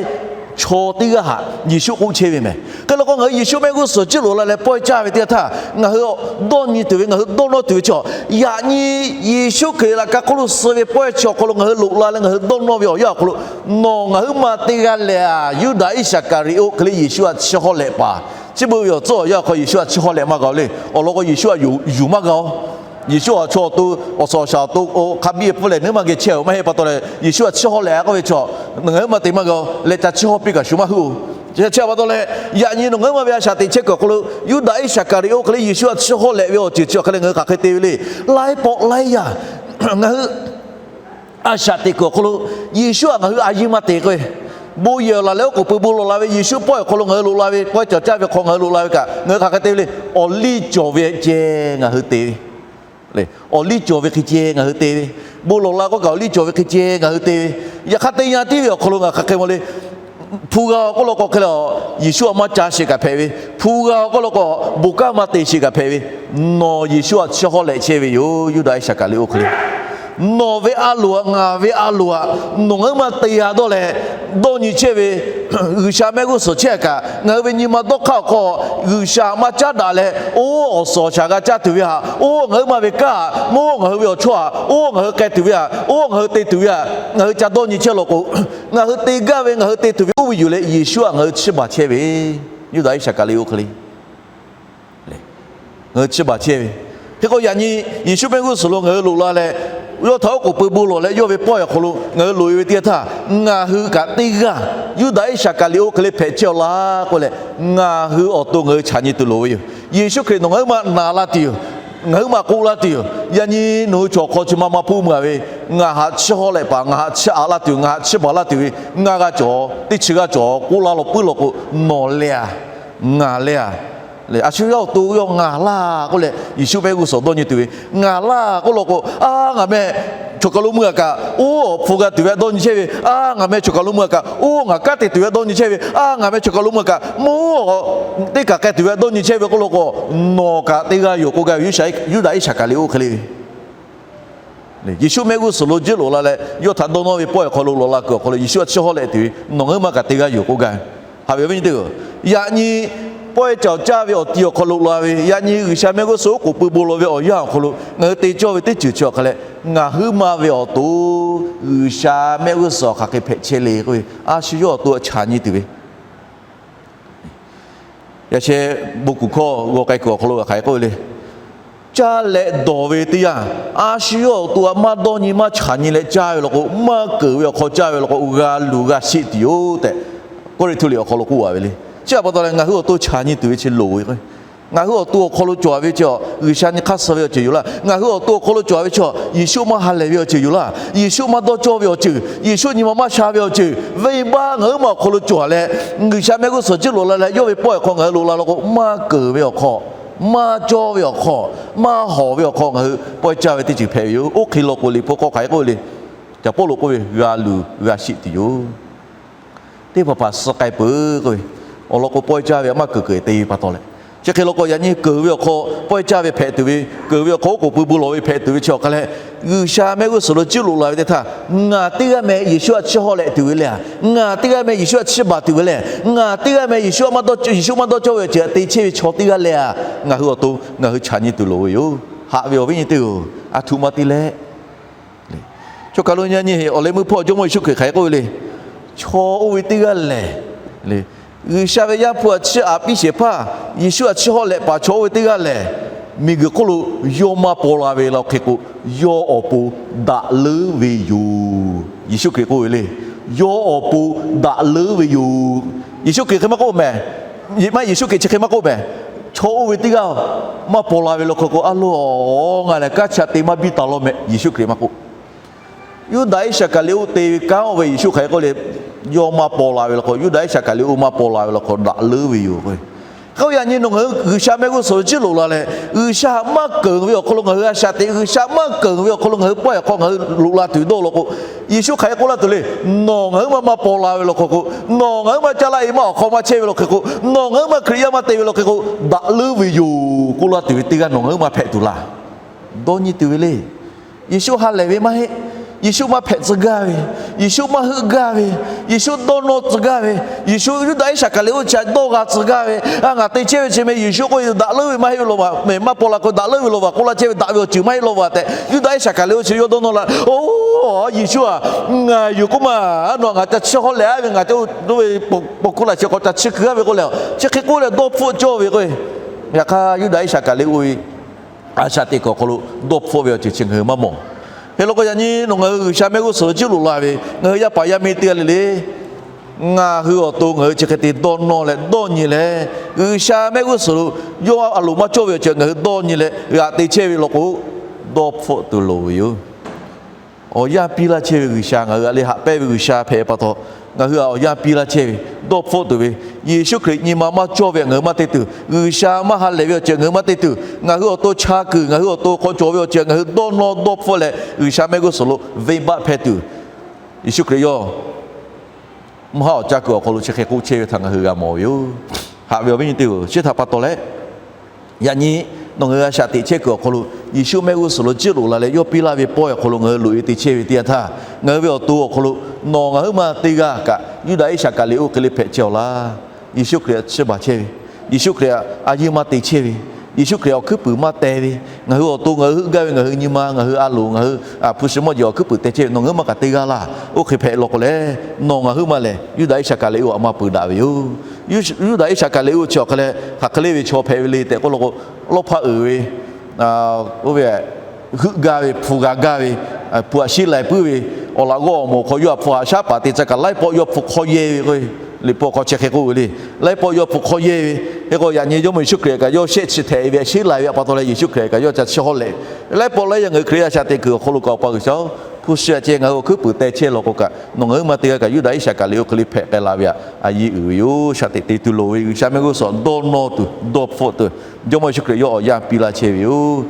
chaw teˇ g'aˇ htaꞈ Yeˍsuˆ k'oˆ chehˇ ve mehˍ. Hk'e law k'o, ngaˬ hui Yeˍsuˆ mehˆ g'uˇ suhˍ ciˇ loꞈ la leh pawehˇ caˇ ve teˇ yanˇ htaˇ, ngaˬ hui dawˇ nyi tuˬ ve, ngaˬ hui dawˇ nawˇ tuˬ ve chi, yaꞈ nyi Yeˍsuˆ Hkriꞈ laꞈ ka hk'oˆ lo suh ve pawehˇ chi awˬ hk'aw lo ngaˬ hui loꞈ la leh ngaˬ hui dawˇ nawˇ ve awˬ yanˇ awˬ hk'aw lo, nawˬ ngaˬ huiˉ ma teˇ g'aˇ leh a, Yuˇdaꞈ Iˉsaˍkaˍriˍoˆ hk'e le Yeˍsuˆ htaꞈ chiˇ hawˉ lehꞈ paˍ, chi beuꞈ ve awˬ tcuhˉ awˬ yanˇ awˬ hk'aw Yeˍsuˆ htaꞈ chiˇ hawˉ lehꞈ maˇ g'a le. Awˬ lawn k'o, Yeˍsuˆ htaꞈ yuˬ maˇ g'a-oˬ. Yeˍsuˆ htaꞈ chaw awˬ to awˬ suhˍ awˬ shaˍ awˬ to hk'a biˇ pfuhˇ leh nawˬ huiˉ ma geh chehˇ-oˬ maˇ heˆ pa taw leh, Yeˍsuˆ htaꞈ chiˇ hawˉ lehꞈ a k'oˆ ve chi, nawˬ ngaˬ huiˉ ma te maˇ g'a-oˬ. Leh ca chiˇ hawˉ piˇ kaꞈ shuˍ maˇ huiˉ-oˬ. Chi htaꞈ pa taw leh, yaꞈ nyi nawˬ ngaˬ huiˉ ma ve a shaꞈ teꞈ chehˇ kuiˬ awˬ hk'aw lo Yuˇdaꞈ Iˉsaˍkaˍriˍoˆ hk'e le Yeˍsuˆ htaꞈ chiˇ hawˉ lehꞈ ve awˬ ceuˬ chi awˬ hk'e leh ngaˬ hui hk'aˬ hk'e te ve le. Laiˉ pawˆ laiˉ yaˇ ngaˬ hui a shaꞈ teꞈ kuiˬ awˬ hk'aw lo Yeˍsuˆ htaꞈ ngaˬ hui a yiˇ maˇ te k'o, bon yehˬ awˬ laˬ leh oˉ k'oˍ pui bon lawˬ la ve Yeˍsuˆ pawehˇ awˬ hk'aw lo ngaˬ hui loꞈ la ve, pawehˇ cawˬ caˇ ve hk'aw ngaˬ hui loꞈ la ve kaꞈ, ngaˬ hui hk'aˬ hk'e te ve le. Awˬ liˇ cawˬ ve ceh ngaˬ hui te ve, awˬ liˇ cawˬ ve hk'e ceh ngaˬ hui te ve, bon lawˬ la k'oˆ kaꞈ awˬ liˇ cawˬ ve hk'e ceh ngaˬ hui te ve, yaꞈ hk'aˇ teˇ yanˇ tiˉ ve awˬ hk'aw lo ngaˬ hk'aˬ hk'e maˇ le. Hpu g'a-oˬ k'oˆ law k'o hk'e le, Yeˍsuˆ htaꞈ maˇ ca sheˍ kaꞈ hpehꞈ ve, hpu g'a-oˬ k'oˆ law k'o, bon kanˉ maˇ te sheˍ kaꞈ hpehꞈ ve, nawˬ Yeˍsuˆ htaꞈ chiˇ hawˉ lehꞈ chehˇ ve yoˬ, Yuˇdaꞈ Iˉsaˍkaˍriˍoˆ hk'e le. Nawˬ ve a loˍ htaꞈ ngaˬ ve a loˍ htaꞈ nawˬ ngaˬ huiˉ ma te g'a dawˇ leh dawˇ nyi chehˇ ve, G'uiˬsha mehˆ g'uˇ suhˍ chehˇ kaꞈ, ngaˬ hui ve nyi ma dawˇ hk'aˇ awˬ hk'aw G'uiˬsha maˇ caˉ daꞈ leh, oˇ awˬ suhˍ awˬ shaˍ g'a caˇ tuˬ ve htaꞈ, oˇ ngaˬ huiˉ ma ve kanˉ htaꞈ, oˇ ngaˬ hui ve awˬ chawˇ htaꞈ, oˇ ngaˬ hui k'ai tuˬ ve htaꞈ, oˇ ngaˬ hui te tuˬ ve htaꞈ ngaˬ hui ca dawˇ nyi chehˇ law k'o, ngaˬ hui te gaˇ ve ngaˬ hui te tuˬ ve oˇ ve yuˬ leh Yeˍsuˆ htaꞈ ngaˬ hui chiˇ baˬ chehˇ ve, Yuˇdaꞈ Iˉsaˍkaˍriˍoˆ hk'e le. Ngaˬ hui chiˇ baˬ chehˇ ve. Hk'e k'o yaꞈ nyi Yeˍsuˆ mehˆ g'uˇ suhˍ lo ngaˬ hui loꞈ la leh, yawˇ htaꞈ oˉ k'oˍ pui bon lawˬ leh yawˇ ve pawehˇ awˬ hk'aw lo ngaˬ hui loꞈ e ve teˇ yanˇ htaˇ, ngaˬ hui kaꞈ teˇ g'aˇ Yuˇdaꞈ Iˉsaˍkaˍriˍoˆ hk'e le hpehꞈ chehˇ-aw laˇ k'oˆ leh, ngaˬ hui awˬ to ngaˬ hui chaꞈ nyi tuˬ loˍ ve yoˬ. Yeˍsuˆ Hkriꞈ nawˬ ngaˬ huiˉ ma na laˇ tuˬ yoˬ. Ngaˬ huiˉ ma k'oˆ laˇ tuˬ yoˬ. Yaꞈ nyi nawˬ hui chaw hk'aw chi ma ma hpuˇ meuˬ-a ve, ngaˬ haꞈ chiˇ hawˉ lehꞈ paˍ, ngaˬ haꞈ chiˇ aꞈ laˇ tuˬ yoˬ, ngaˬ haꞈ chiˇ baˬ laˇ tuˬ ve, ngaˇ g'aˇ cawˬ, teˇ chi g'aˇ cawˬ k'oˆ laˇ law puiˉ law k'o, nawˬ leh a, ngaˬ leh a, le a shu yaˇ awˬ to yawˇ ngaˬ laˇ k'oˆ leh Yeˍsuˆ mehˆ g'uˇ suhˍ dawˇ nyi tuˬ ve, ngaˬ laˇ k'oˆ law k'o, a ngaˬ meh chaw kaˬ lo meuˇ-a kaꞈ, oˇ awˬ hpu g'a tuˬ ve htaꞈ dawˇ nyi chehˇ ve, a ngaˬ meh chaw kaˬ lo meuˇ-a kaꞈ, oˇ ngaˬ kanˉ te tuˬ ve htaꞈ dawˇ nyi chehˇ ve, a ngaˬ meh chaw kaˬ lo meuˇ-a kaꞈ, mvuhˇ teˇ kaˬ k'ai tuˬ ve htaꞈ dawˇ nyi chehˇ ve k'oˆ law k'o, nawˬ kaꞈ teˇ g'aˇ yoˬ k'oˆ gaˇ ve Yuˇdaꞈ Iˉsaˍkaˍriˍoˆ hk'e le. Yeˍsuˆ mehˆ g'uˇ suhˍ lo jiˇ loꞈ la leh yawˇ htaꞈ dawˇ nawˇ ve pawehˇ awˬ hk'aw lo loꞈ la kuiˬ awˬ hk'aw lo Yeˍsuˆ htaꞈ chiˇ hawˉ lehꞈ tuˬ ve nawˬ ngaˬ huiˉ ma kaꞈ teˇ g'aˇ yoˬ k'oˆ gaˇ ve. Haꞈ ve awˬ viˉ nyi teˇ hpaˍ-oˬ, yaꞈ nyi pawehˇ cawˬ caˇ ve awˬ ti awˬ hk'aw lo loꞈ la ve, yaꞈ nyi G'uiˬsha mehˆ g'uˇ suhˍ oˉ k'oˍ pui bon lawˬ ve awˬ yanˇ awˬ hk'aw lo ngaˬ hui te cawˇ ve teˇ ceuˬ chi awˬ hk'a leh, ngaˬ huiˉ ma ve awˬ to G'uiˬsha mehˆ g'uˇ suhˍ hk'aˬ hk'e hpehꞈ chehˇ le k'oˆ ve, a shu yawˇ awˬ to htaꞈ chaꞈ nyi tuˬ ve Yaꞈ sheh bon kuˬ hkawˇ g'aw k'ai kuiˬ awˬ hk'aw lo g'a hk'aˬ hk'e k'oˆ ve le. Caˇ leh dawˬ ve teˇ yanˇ, a shu yawˇ awˬ to htaꞈ maˇ dawˇ nyi maˇ chaꞈ nyi leh caˇ ve law k'o, maˇ keunˍ ve awˬ hk'aw caˇ ve law k'o, g'a luˬ g'a sheˆ tuˬ yoˬ tehꞈ, Kawˇrenˍhtuˆ liꞈ awˬ hk'aw lo k'oˆ a ve le. Chi htaꞈ pa taw leh ngaˬ hui awˬ to chaꞈ nyi tuˬ ve chi loˍ ve k'o, ngaˬ hui awˬ to awˬ hk'aw lo cawˬ ve chi, G'uiˬsha nyi hk'aˇ suh ve awˬ ceuˬ yoˬ laˇ. Ngaˬ hui awˬ to awˬ hk'aw lo cawˬ ve chi, Yeˍsuˆ maˇ ha lehˬ ve awˬ ceuˬ yoˬ laˇ. Yeˍsuˆ maˇ dawˇ cawˇ ve awˬ ceuˬ, Yeˍsuˆ nyi ma maˇ sha ve awˬ ceuˬ venˇbaˆ ngaˬ huiˉ ma awˬ hk'aw lo cawˬ leh, G'uiˬsha mehˆ g'uˇ suhˍ jiˇ loꞈ la leh yawˇ ve pawehˇ awˬ hk'aw ngaˬ hui loꞈ la law k'o, maˇ keunˍ ve awˬ hk'aw, maˇ cawˇ ve awˬ hk'aw, maˇ hawˍ ve awˬ hk'aw ngaˬ hui pawehˇ caˇ ve teˇ ceuˬ hpehꞈ ve yoˬ. Oˇ hk'e law k'o, Liꞈ hpu hk'aw hk'aˬ hk'e k'oˆ ve le. Caˬ Pawˇluꞈ k'oˆ ve, g'a luˬ g'a sheˆ tuˬ yoˬ. Teˇ hpaˍ hpaˍ suh k'ai peuˬ k'oˆ ve, awˬ lawn k'o, pawehˇ caˇ ve htaꞈ maˇ keunˍ keunˍ te ve pa taw leh, chi hk'e law k'o, yaꞈ nyi keunˍ ve awˬ hk'aw pawehˇ caˇ ve hpehꞈ tuˬ ve, keunˍ ve awˬ hk'aw oˉ k'oˍ pui bon lawˬ ve hpehꞈ tuˬ ve chi awˬ hk'a leh, G'uiˬsha mehˆ g'uˇ suhˍ lo jiˇ loꞈ la ve teˇ htaˇ, ngaˬ teˇ g'aˇ meh Yeˍsuˆ htaꞈ chiˇ hawˉ lehꞈ tuˬ ve le a, ngaˬ teˇ g'aˇ meh Yeˍsuˆ htaꞈ chiˇ baˬ tuˬ ve le, ngaˬ teˇ g'aˇ meh Yeˍsuˆ maˇ dawˇ cawˇ ve awˬ ceuˬ htaꞈ te chehˇ ve chaw teˇ g'aˇ le a, ngaˬ hui awˬ to ngaˬ hui chaꞈ nyi tuˬ loˍ ve yoˬ. Haꞈ ve awˬ viˉ nyi teˇ hpaˍ-oˬ, a htoꞈ ma te leh Chaw kaˬ lo yaꞈ nyi awˬ leh meuˇ hpawˇ Jawˇmawˇ Yeˍsuˆ Hkriꞈ hk'aˬ hk'e k'oˆ ve le. Chaw oˇ ve teˇ g'aˇ lehˬ, G'uiˬsha ve Yaˇ hpu a chiˇ aꞈ piˇ shehˍ hpaˇ, Yeˍsuˆ a chiˇ hawˉ lehꞈ paˍ chaw oˇ ve teˇ g'aˇ lehˬ, miˬguiˬ hk'oˆ lo yawˇ maˇ paw la ve law hk'e k'o, yawˇ awˬ pon daꞈ leuˉ ve yoˬ. Yeˍsuˆ Hkriꞈ k'oˆ ve le. Yawˇ awˬ pon daꞈ leuˉ ve yoˬ. Yeˍsuˆ Hkriꞈ hk'e maˇ k'oˆ mehˍ. Maˇ Yeˍsuˆ Hkriꞈ chi hk'e maˇ k'oˆ mehˍ. Chaw oˇ ve teˇ g'aˇ maˇ paw la ve law hk'e k'o, a lo, ngaˬ lehˬ kanˉ chi htaꞈ te maˇ biˇ taˍ law mehˍ, Yeˍsuˆ Hkriꞈ maˇ k'oˆ. Yuˇdaꞈ Iˉsaˍkaˍriˍoˆ te ve kanˉ oˇ ve Yeˍsuˆ hk'aˬ hk'e k'oˆ le. Yawˇ maˇ paw la ve law hk'e, Yuˇdaꞈ Iˉsaˍkaˍriˍoˆ maˇ paw la ve law hk'e daꞈ leuˉ ve yoˬ k'o. Hk'e k'o yaꞈ nyi nawˬ ngaˬ hui G'uiˬsha mehˆ g'uˇ suhˍ lo ciˇ loꞈ la leh, G'uiˬsha maˇ keunˍ ve awˬ hk'aw lo ngaˬ hui a shaꞈ teꞈ, G'uiˬsha maˇ keunˍ ve awˬ hk'aw lo ngaˬ hui pawehˇ awˬ hk'aw ngaˬ hui loꞈ la tuˬ dawˇ law k'o, Yeˍsuˆ hk'aˬ hk'e k'oˆ laˇ tuˬ le. Nawˬ ngaˬ huiˉ maˇ maˇ paw la ve law hk'e k'o, nawˬ ngaˬ huiˉ maˇ caˇ laˇ e maˇ awˬ hk'aw maˇ chehˇ ve law hk'e k'o, nawˬ ngaˬ huiˉ maˇ Hkriꞈ yaˇ maˇ te ve law hk'e k'o, daꞈ leuˉ ve yoˬ k'oˆ laˇ tuˬ ve teˇ g'aˇ nawˬ ngaˬ huiˉ maˇ hpehꞈ tuˬ laˇ. Dawˇ nyi tuˬ ve le. Yeˍsuˆ ha lehˬ ve maˇ heˆ. Yeˍsuˆ maˇ hpehꞈ tcuh gaˇ ve, Yeˍsuˆ maˇ heuˆ gaˇ ve, Yeˍsuˆ dawˇ nawˇ tcuh gaˇ ve, Yeˍsuˆ Yuˇdaꞈ Iˉsaˍkaˍriˍoˆ chi dawˇ g'a tcuh gaˇ ve, a ngaˬ te chehˇ ve chi meh Yeˍsuˆ k'oˆ ve daꞈ leuˉ ve maˇ heˆ ve law vaˬ mehˍ, maˇ paw la k'o daꞈ leuˉ ve law vaˬ k'oˆ laˇ chehˇ ve daꞈ ve awˬ ceuˬ maˇ heˆ law vaˬ tehꞈ Yuˇdaꞈ Iˉsaˍkaˍriˍoˆ chi yawˇ dawˇ nawˇ la. Oˇ, Yeˍsuˆ a, ngaˬ yuˬ k'oˆ ma, a nawˬ ngaˬ ca chiˇ hawˉ leh a ve ngaˬ ca oˇ ve paw hkuˇ laꞈ chi hk'aw ca chiˇ kuiˬ a ve k'oˆ leh, chi hk'e k'oˆ leh dawˇ hpfuhˆ cawˇ ve k'o, yaꞈ hk'aˇ Yuˇdaꞈ Iˉsaˍkaˍriˍoˆ ve a shaꞈ teꞈ kuiˬ awˬ hk'aw lo dawˇ hpfuhˆ ve awˬ ceuˬ chi ngaˬ hui maˇ mawˬ. Hk'e law k'o yaꞈ nyi nawˬ ngaˬ hui G'uiˬsha mehˆ g'uˇ suhˍ lo ciˇ loꞈ la ve ngaˬ hui yaˇ paˍ yaˇ miˇ teˇ g'aˇ le le, ngaˬ hui awˬ to ngaˬ hui chi hk'e te dawˇ nawˇ leh dawˇ nyi leh, G'uiˬsha mehˆ g'uˇ suhˍ lo yawˇ a loˍ maˇ cawˇ ve awˬ ceuˬ ngaˬ hui dawˇ nyi leh g'aꞈ te chehˇ ve law k'o, dawˇ hpfuhˆ tuˬ loˍ ve yoˬ. Awˬ yanˇ piˇ laˇ chehˇ ve G'uiˬsha, ngaˬ hui a le haꞈ pehnˇ ve G'uiˬsha hpehꞈ pa taw, ngaˬ hui a awˬ yanˇ piˇ laˇ chehˇ ve dawˇ hpfuhˆ tuˬ ve, Yeˍsuˆ Hkriꞈ nyi ma maˇ cawˇ ve ngaˬ hui maˇ te tuˬ, G'uiˬsha maˇ ha lehˬ ve awˬ ceuˬ ngaˬ hui maˇ te tuˬ, ngaˬ hui awˬ to cha kuiˬ, ngaˬ hui awˬ to hk'aw cawˬ ve awˬ ceuˬ ngaˬ hui dawˇ nawˇ dawˇ hpfuhˆ leh G'uiˬsha mehˆ g'uˇ suhˍ lo venˇbaˆ hpehˇ tuˬ, Yeˍsuˆ Hkriꞈ yawˇ mvuhˇ haˉ awˬ caˇ kuiˬ awˬ hk'aw lo chi hk'e k'oˆ chehˇ ve htaꞈ ngaˬ hui g'a mawˬ ve yoˬ. Haꞈ ve awˬ viˉ nyi teˇ-oˬ, chi htaꞈ pa taw leh, yaꞈ nyi nawˬ ngaˬ hui a shaꞈ teꞈ chehˇ kuiˬ awˬ hk'aw lo Yeˍsuˆ mehˆ g'uˇ suhˍ lo ciˇ loꞈ la leh yawˇ piˇ laˇ ve pawehˇ awˬ hk'aw lo ngaˬ hui loꞈ e te chehˇ ve teˇ yanˇ htaˇ, ngaˬ hui ve awˬ to awˬ hk'aw lo nawˬ ngaˬ huiˉ ma teˇ g'aˇ kaꞈ Yuˇdaꞈ Iˉsaˍkaˍriˍoˆ hk'e le hpehꞈ chehˇ awˬ laˇ. Yeˍsuˆ Hkriꞈ chiˇ baˬ chehˇ ve, Yeˍsuˆ Hkriꞈ a yeˇ maˇ te chehˇ ve, Yeˍsuˆ Hkriꞈ awˬ hkuiˉ puiˍ maˇ teh ve, ngaˬ hui awˬ to ngaˬ hui heuˆ gaˇ ve, ngaˬ hui nyi ma, ngaˬ hui a loˍ, ngaˬ hui hpu shi mawˇ jeˬ awˬ hkuiˉ puiˍ teh chehˇ ve nawˬ ngaˬ huiˉ ma kaꞈ teˇ g'aˇ laˇ. Oˇ hk'e hpehꞈ law k'o leh, nawˬ ngaˬ huiˉ ma lehˬ Yuˇdaꞈ Iˉsaˍkaˍriˍoˆ a maˇ peuˬ daꞈ ve yoˬ. Yuˇdaꞈ Iˉsaˍkaˍriˍoˆ chi awˬ hk'aˇ leh hk'aˬ hk'e le ve chaw hpehꞈ ve le tehꞈ k'oˆ law k'o, lawˇ hpaˇ uiˍ ve, oˇ ve heuˆ gaˇ ve, hpu g'a gaˇ ve, hpu aꞈ sheˉ lai puiˉ ve, awˬ laꞈ g'awˇ awˬ moˍ hk'aw yawˇ htaꞈ hpu haꞈ shaˉ paˍ te ca kaꞈ laiˉ pawˆ yawˇ hpu hk'aw yehˇ ve k'o, Liꞈ hpu awˬ hk'aw chi hk'e k'oˆ ve le. Laiˉ pawˆ yawˇ hpu hk'aw yehˇ ve, hk'e k'o yaꞈ nyi Jawˇmawˇ Yeˍsuˆ Hkriꞈ kaꞈ yawˇ shehˆ chi htehꞈ ve sheˉ lai ve pa taw leh Yeˍsuˆ Hkriꞈ kaꞈ yawˇ ca chiˇ hawˉ leh, laiˉ pawˆ laiˉ yaˇ ngaˬ hui Hkriꞈ yaˇ a shaꞈ teꞈ kuiˬ awˬ hk'aw lo kaꞈ Awˬ pa G'uiˬsha-oˬ, hpu shi aꞈ ceh ngaˬ hui awˬ hkuiˉ puiˍ teh chehˇ law k'o kaꞈ nawˬ ngaˬ huiˉ ma teˇ g'aˇ kaꞈ Yuˇdaꞈ Iˉsaˍkaˍriˍoˆ hk'e le hpehꞈ k'ai la ve a, a yeˇ uiˍ ve yoˬ. Shaꞈ teꞈ te tuˬ loˍ ve G'uiˬsha mehˆ g'uˇ suhˍ dawˇ nawˇ tuˬ dawˇ hpfuhˆ tuˬ Jawˇmawˇ Yeˍsuˆ Hkriꞈ yawˇ awˬ yanˇ piˇ laˇ chehˇ ve yoˬ.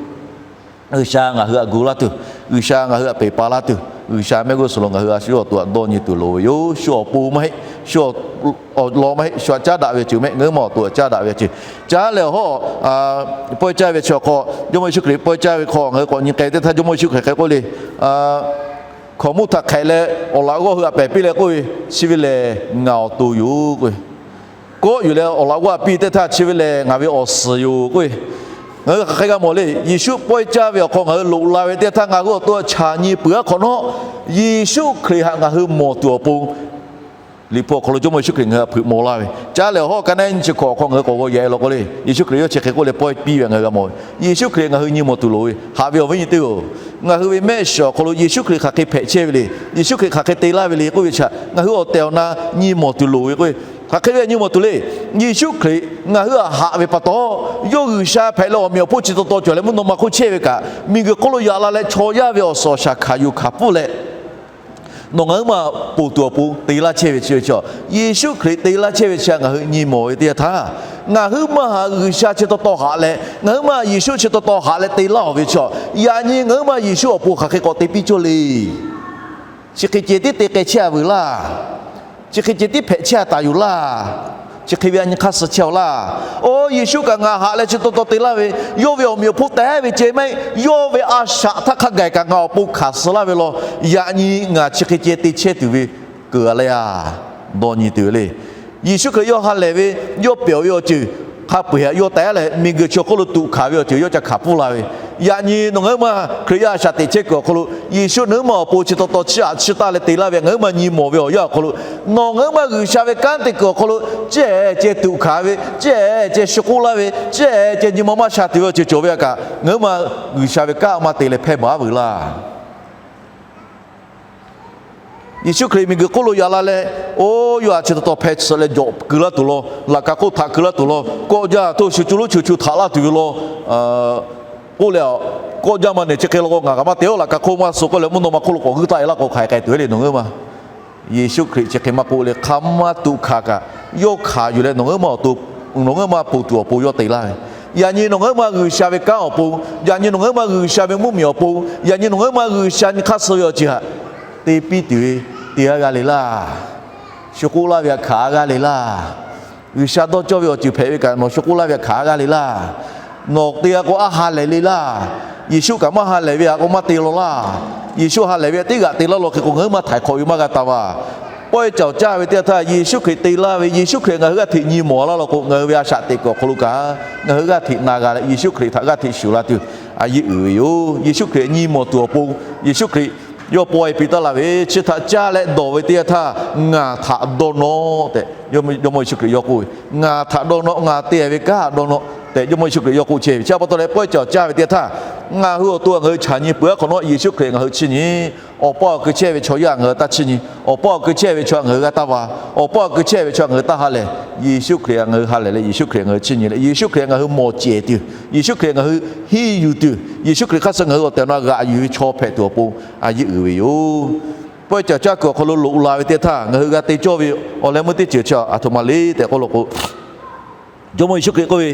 G'uiˬsha ngaˬ hui htaꞈ gu laˇ tuˬ, G'uiˬsha ngaˬ hui htaꞈ peˬ pa laˇ tuˬ, G'uiˬsha mehˆ g'uˇ suhˍ lo ngaˬ hui a shu awˬ to htaꞈ dawˇ nyi tuˬ loˍ ve yoˬ. Shu awˬ pon maˇ heˆ, shu awˬ lawn maˇ heˆ, shu htaꞈ caˉ daꞈ ve awˬ ceuˬ mehˆ, ngaˬ hui ma awˬ to htaꞈ caˉ daꞈ ve awˬ ceuˬ. Caˉ leh awˬ hawˉ pawehˇ caˇ ve chi awˬ hk'aw, Jawˇmawˇ Yeˍsuˆ Hkriꞈ pawehˇ caˇ ve hk'aw ngaˬ hui k'awꞈ nyi k'ai teˇ htaˇ Jawˇmawˇ Yeˍsuˆ Hkriꞈ hk'e k'oˆ le, hkaoˍmonˇ htaꞈ hk'ehꞈ leh awˬ laꞈ g'awˇ hui htaꞈ pehˬ piˇ leh k'oˆ ve, Chi ve lehˬ ngaˬ awˬ to yoˬ k'oˆ ve. Kawˆ yuˬ leh awˬ laꞈ g'awˇ htaꞈ piˇ teˇ htaˇ, Chi ve lehˬ ngaˬ ve awˬ suhˍ yoˬ k'oˆ ve. Ngaˬ hui hk'aˬ hk'e g'a mawˬ le. Yeˍsuˆ pawehˇ caˇ ve awˬ hk'aw ngaˬ hui loꞈ la ve teˇ htaˇ ngaˬ hui awˬ to chaꞈ nyi peuˬ aˉ hk'awꞈ nawˉ, Yeˍsuˆ Hkriꞈ htaꞈ ngaˬ hui mawˬ tuˬ awˬ pon Liꞈ hpu awˬ hk'aw lo Jawˇmawˇ Yeˍsuˆ Hkriꞈ ngaˬ hui htaꞈ hpeuꞈ maw laˇ ve. Caˇ leh awˬ hawˉ ka naˉ nyiˇ chi hkawꞈ awˬ hk'aw ngaˬ hui k'awꞈ g'aw yehˬ e law k'o le, Yeˍsuˆ Hkriꞈ yawˇ chi hk'e k'oˆ leh pawehˇ piˇ ve ngaˬ hui g'a mawˬ ve. Yeˍsuˆ Hkriꞈ ngaˬ hui nyi mawˬ tuˬ loˍ ve. Haꞈ ve awˬ viˉ nyi teˇ-oˬ, ngaˬ hui ve mehˆ shiˍ awˬ hk'aw lo Yeˍsuˆ Hkriꞈ hk'aˬ hk'e hpehꞈ chehˇ ve le, Yeˍsuˆ Hkriꞈ hk'aˬ hk'e te laˇ ve le k'oˆ ve chi htaꞈ ngaˬ hui awˬ tehˬ awˬ na nyi mawˬ tuˬ loˍ ve k'o, hk'aˬ hk'e ve nyi mawˬ tuˬ le. Yeˍsuˆ Hkriꞈ ngaˬ hui htaꞈ haꞈ ve pa taw, yawˇ G'uiˬsha hpehꞈ leh awˬ meꞈ awˬ hponˇ chi taw taw cawˬ leh mvuhˇ naw ma hk'oˆ chehˇ ve kaꞈ, miˬguiˬ hk'oˆ lo yaꞈ la leh chaw yaˇ ve awˬ suhˍ awˬ shaˍ hkanˍ yuˬ hkanˍ pfuhˇ leh nawˬ ngaˬ huiˉ ma ponˬ tuˬ awˬ pon te laˇ chehˇ ve chi ve chi, Yeˍsuˆ Hkriꞈ te laˇ chehˇ ve chi htaꞈ ngaˬ hui nyi mawˬ ve teˇ yanˇ htaˇ, ngaˬ huiˉ ma htaꞈ G'uiˬsha chi taw taw haꞈ leh, ngaˬ huiˉ ma Yeˍsuˆ chi taw taw haꞈ leh te laˇ ve chi, yaꞈ nyi ngaˬ huiˉ ma Yeˍsuˆ awˬ pon hk'aˬ hk'e k'awꞈ te piˇ cawˇ le. Chi hk'e ceh tiˉ te k'ai chehˇ a veuˬ laˇ. Chi hk'e ceh tiˉ hpehꞈ chehˇ a taˍ yoˬ laˇ. Chi hk'e ve a nyi hk'aˇ suh chehˇ a laˇ. Oˇ, Yeˍsuˆ kaꞈ ngaˬ haꞈ leh chi taw taw te laˇ ve, yawˇ ve awˬ meꞈ awˬ hponˇ tehˉ ve ceh maˇ heˆ, yawˇ ve a shaꞈ htaˇ hk'a gaˬ kaꞈ ngaˬ awˬ pon hkanˍ suh laˇ ve law. Yaꞈ nyi ngaˬ chi hk'e ceh te chehˇ tuˬ ve keunˍ a le a, dawˇ nyi tuˬ ve le. Yeˍsuˆ Hkriꞈ yawˇ ha lehˬ ve, yawˇ pehˬ ve awˬ ceuˬ hk'a peu-eˬ htaꞈ yawˇ tehˉ leh miˬguiˬ chi awˬ hk'oˆ lo tuꞈ hkanˍ ve awˬ ceuˬ yawˇ ca hkanˍ pfuhˇ la ve. Yaꞈ nyi nawˬ ngaˬ huiˉ ma Hkriꞈ yaˇ a shaꞈ teꞈ chehˇ kuiˬ awˬ hk'aw lo, Yeˍsuˆ nawˬ huiˉ ma awˬ pon chi taw taw chiˇ aꞈ chiˇ taˇ leh te laˇ ve ngaˬ huiˉ ma nyi mawˬ ve awˬ yanˇ awˬ hk'aw lo, nawˬ ngaˬ huiˉ ma G'uiˬsha ve kanˉ te kuiˬ awˬ hk'aw lo, ceˇ ceh tuꞈ hkanˍ ve, ceˇ ceh shu k'oˆ laˇ ve, ceˇ ceh nyi ma maˇ sha tuˬ ve awˬ ceuˬ cawˬ ve htaꞈ kaꞈ, ngaˬ huiˉ ma G'uiˬsha ve kanˉ maˇ te leh hpehˇ baˬ a veuˬ laˇ. Yeˍsuˆ Hkriꞈ miˬguiˬ hk'oˆ lo yaꞈ la leh, oˇ yawˇ htaꞈ chi taw taw hpeh tsuhꞈ leh jawꞈ keu laˇ tuˬ law, laꞈ ka hk'oˆ htaꞈ keu laˇ tuˬ law, kawˆ jaˇ htaˇ shu co lonˉ co co htaꞈ laˇ tuˬ ve law k'oˆ leh, kawˆ jaˇ ma nehˬ chi hk'e law k'o ngaˬ kaꞈ maˇ te-oˬ, laꞈ ka hk'oˆ maˇ suh k'oˆ leh mvuhˇ naw ma hk'oˆ lo k'awꞈ g'uiˇ taˆ e laˇ k'o hk'aˬ hk'e k'ai tuˬ ve le nawˬ ngaˬ huiˉ ma. Yeˍsuˆ Hkriꞈ chi hk'e maˇ k'oˆ leh hk'a maˇ tuꞈ hkanˍ kaꞈ, yawˇ hkanˍ yuˬ leh nawˬ ngaˬ huiˉ ma awˬ to, nawˬ ngaˬ huiˉ ma ponˬ tuˬ awˬ pon yawˇ te laˇ ve. Yaꞈ nyi nawˬ ngaˬ huiˉ ma G'uiˬsha ve kanˉ awˬ pon, yaꞈ nyi nawˬ ngaˬ huiˉ ma G'uiˬsha ve mvuhˇmiˬ awˬ pon, yaꞈ nyi nawˬ ngaˬ huiˉ ma G'uiˬsha nyi hk'aˇ suh ve awˬ ceuˬ htaꞈ te piˇ tuˬ ve te a g'a le laˇ. Shu k'oˆ laˇ ve htaꞈ hkanˍ a g'a le laˇ. G'uiˬsha dawˇ cawˇ ve awˬ ceuˬ hpehꞈ ve kaꞈ nawˬ shu k'oˆ laˇ ve htaꞈ hkanˍ a g'a le laˇ. Nawˬ te g'a k'o a ha lehˬ le laˇ. Yeˍsuˆ kaꞈ maˇ ha lehˬ ve htaꞈ k'o maˇ te law laˇ. Yeˍsuˆ ha lehˬ ve htaꞈ teˇ g'aꞈ te laˇ law hk'e k'o ngaˬ huiˉ ma htaiˍ hk'awꞈ ve maˇ g'a taˍ vaˬ. Pawehˇ cawˬ caˇ ve teˇ yanˇ htaˇ Yeˍsuˆ Hkriꞈ te laˇ ve, Yeˍsuˆ Hkriꞈ ngaˬ hui g'aˇ hteꞈ nyi mawˬ laˇ law k'o, ngaˬ hui ve a shaꞈ teꞈ kuiˬ awˬ hk'aw lo kaꞈ ngaˬ hui g'aˇ hteꞈ na g'a leh Yeˍsuˆ Hkriꞈ htaꞈ g'aˇ hteꞈ shuˍ la tuˬ a yeˇ uiˍ ve yoˬ. Yeˍsuˆ Hkriꞈ nyi mawˬ tuˬ awˬ pon, Yeˍsuˆ Hkriꞈ yawˇ paw e piˇ taˍ laˇ ve, chi htaꞈ caˇ leh dawˬ ve teˇ yanˇ htaˇ ngaˬ htaꞈ dawˇ nawˇ tehꞈ Jawˇmawˇ Yeˍsuˆ Hkriꞈ yawˇ k'oˆ ve, ngaˬ htaꞈ dawˇ nawˇ, ngaˬ te ve kanˉ htaꞈ dawˇ nawˇ tehꞈ Jawˇmawˇ Yeˍsuˆ Hkriꞈ yawˇ k'oˆ chehˇ ve. Chi pa taw leh pawehˇ cawˬ caˇ ve teˇ yanˇ htaˇ ngaˬ hui awˬ to ngaˬ hui chaꞈ nyi peuˬ aˉ hk'awꞈ nawˉ Yeˍsuˆ Hkriꞈ ngaˬ hui chiˇ nyi. Awˬ pa awˬ keu chehˇ ve chaw yaˇ ngaˬ hui taˇ chiˇ nyi. Awˬ pa awˬ keu chehˇ ve chaw ngaˬ hui g'a taˇ va. Awˬ pa awˬ keu chehˇ ve chaw ngaˬ hui taˇ ha lehˬ. Yeˍsuˆ Hkriꞈ ngaˬ hui ha lehˬ leh Yeˍsuˆ Hkriꞈ ngaˬ hui chiˇ nyi leh Yeˍsuˆ Hkriꞈ ngaˬ hui mawˬ cehˬ tuˬ, Yeˍsuˆ Hkriꞈ ngaˬ hui henˇ yuˬ tuˬ, Yeˍsuˆ Hkriꞈ hk'aˇ suh ngaˬ hui awˬ tehˬ awˬ na g'aꞈ yuˬ ve chaw hpehꞈ tuˬ awˬ pon a yeˇ uiˍ ve yoˬ. Pawehˇ cawˬ caˇ kuiˬ awˬ hk'aw lo loꞈ la ve teˇ htaˇ ngaˬ hui g'a te cawˇ ve awˬ leh meuˇ teˇ ceuˬ chi aˬ htoꞈ ma le tehꞈ k'oˆ law k'o, Jawˇmawˇ Yeˍsuˆ Hkriꞈ k'oˆ ve,